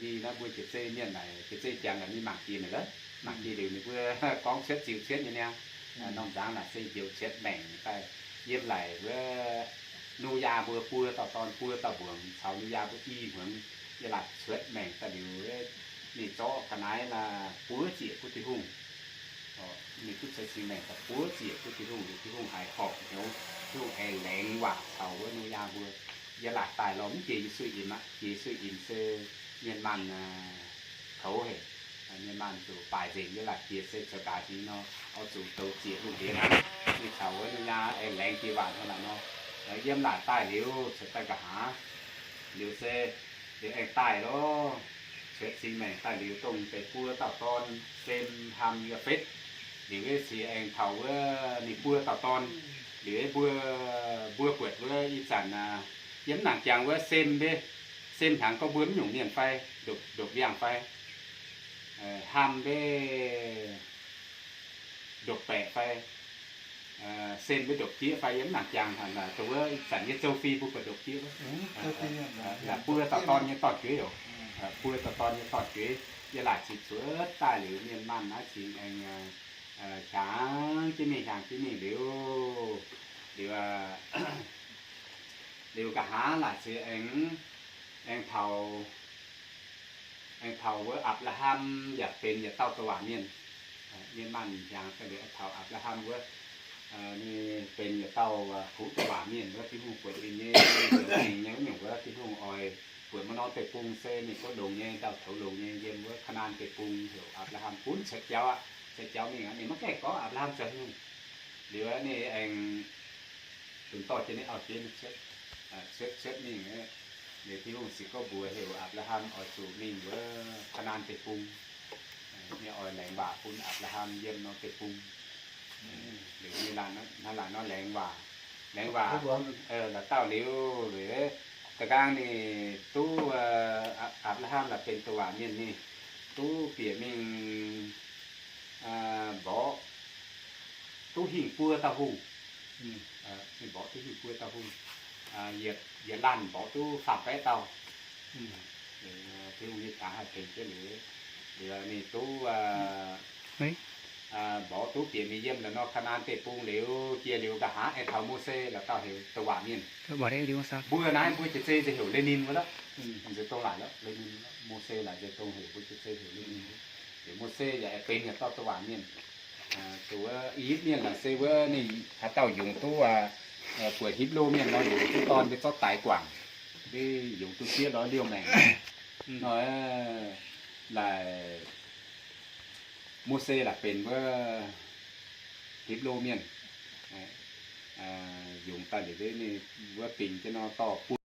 Naaiv mbuo jiex zeiv mienh naaic, jiex zeiv jangx naaic ninh mangc jiex naaic lov, mangc jiex liuz ninh mbuo gorngv cuotv ziux cuotv nyei niaa. Norm nzangv naaic se njoux cuotv maengc daaih yiem laic wuov Noyaa mbuo buo dauh dorn buo dauh mbuangz caux Noyaa mbuo i hmuangx, yie laatc cuotv maengc daaih liuz, ninh zorqv ga'naaiv naaic buov ziec bun Tin-Hungh. Ninh duqv cuotv cing maengc daaih buov ziec bun Tin-Hungh, liuz Tin-Hungh haiz horpc hnyouv, Tin-Hungh aengx laengz waac caux wuov Noyaa mbuo, yie laatc daaih lorz mv jiex Yesu inc aqv. Jiex Yesu inc se mienh maanh koux haic, mienh maanh zuqc baaic nzengc. Yie laatc jiex se zoux gaax jiex nor, oix zuqc douz ziec lungh ndiev aqv. Ninh caux wuov Noyaa aengx laengz jiex waac hnangv naaic nor, yiem laatc daaih liuz cuotv daaih nqa'haav, liuz se liuz aengx daaih lorz, cuotv cing maengc daaih liuz dongh deix buo dauh dorn, Sem, Ham, Yaafetv. Liuz se aengx taux wuov ninh buo dauh dorn. Liuz mbuo, mbuo buatc wuov ih zanc yiem mv nangc jangx wuov Sem mbe, Sem hnyangx gorngv mbuo mv nyungc mienh fai, ndopv, ndopv ndiangx fai, Ham mbe ndopv-baeqc fai, Sem mbe ndopv-jieqv fai, yiem mv nangc jangx dongh wuov ih zanc nyei châu Phi mbuo buatc ndopv-jieqv wuov. Buo dauh dorn nyei dorn-jueiv oc. Buo dauh dorn nyei dorn-jueiv. Yie laaic cingx cuotv daaih liuz mienh maanh naaiv cingx aengx hiaangx jienv mingh, hiaangx jienv mingh liuz, liuz, liuz nqa'haav laaic se aengx, aengx taux, aengx taux wuov Apc^laa^ham yaac benx yietc dauh douc waac mienh. Mienh maanh hiaangx daaih liuz aengx taux Apc^laa^ham wuov, ninh benx yietc dauh kuv douc waac mienh wuov. Tin-Hungh buatc ninh nyei, nyei wuov nyungc wuov, Tin-Hungh oix buatc maaih norm deic-bung se ninh gorngv longx nyei, ndau-toux longx nyei, yiem wuov Kaa^naa^an Deic-Bung, heuc Apc^laa^ham gunv cuotv jauv aqv. Cuotv jauv mingh aqv. Ninh maiv gaengh gorngv Apc^laa^ham zoux haaix nyungc. Liuz ninh aengx dunx dorh jienv ninh auv-jeiv cuotv, cuotv, cuotv mingh. Liuz Tin-Hungh ziouc gorngv mbuox heuc Apc^laa^ham oix zuqc mingh wuov Kaa^naa^an Deic-Bung. Ninh oix laengz waac bun Apc^laa^ham yiem norm deic-bung. Liuz ninh laanh, hnangv laanh nor laengz waac, laengz waac, la'dauh liuz, liuz da'nqaang ninh duqv, Apc^laa^ham la'benx douc waac mienh, ninh duqv bieqc mingh mborqv duqv hingh buo dauh hungh. Ninh mborqv duqv hingh buo dauh hungh, yietc laanh mborqv duqv faam-baeqv dauh. Tin-Hungh nyei qangx haih tengx jienv liuz, liuz ninh duqv mborqv duqv bieqc mingh yiem la'nor Kaa^naa^an Deic-Bung liuz, jiex liuz nqa'haav aengx taux Mose, la'dauh heuc douc waac mienh. Mbuo naaiv mbuo jiex zei nziex heuc Le^nin wuov lorqc. Nziex dongh laaic lorqc, Le^nin. Mose laaic nziex dongh heuc, mbuo jiex zei heuc Le^nin. Liuz Mose yaac benx yietc dauh douc waac mienh. Zuqc wuov I^yipv Mienh laaic se wuov ninh haaix dauh yungz duqv, buatc Hipv^lu Mienh nor, yungz duqv dorn mbuo zorqv daix guangc, mbuo yungz duqv sieqv lorz liouh maengc nor, laaic Mose laaic benx wuov Hipv^lu Mienh yungz daaih liuz, ninh wuov bingx jienv nor dorh buo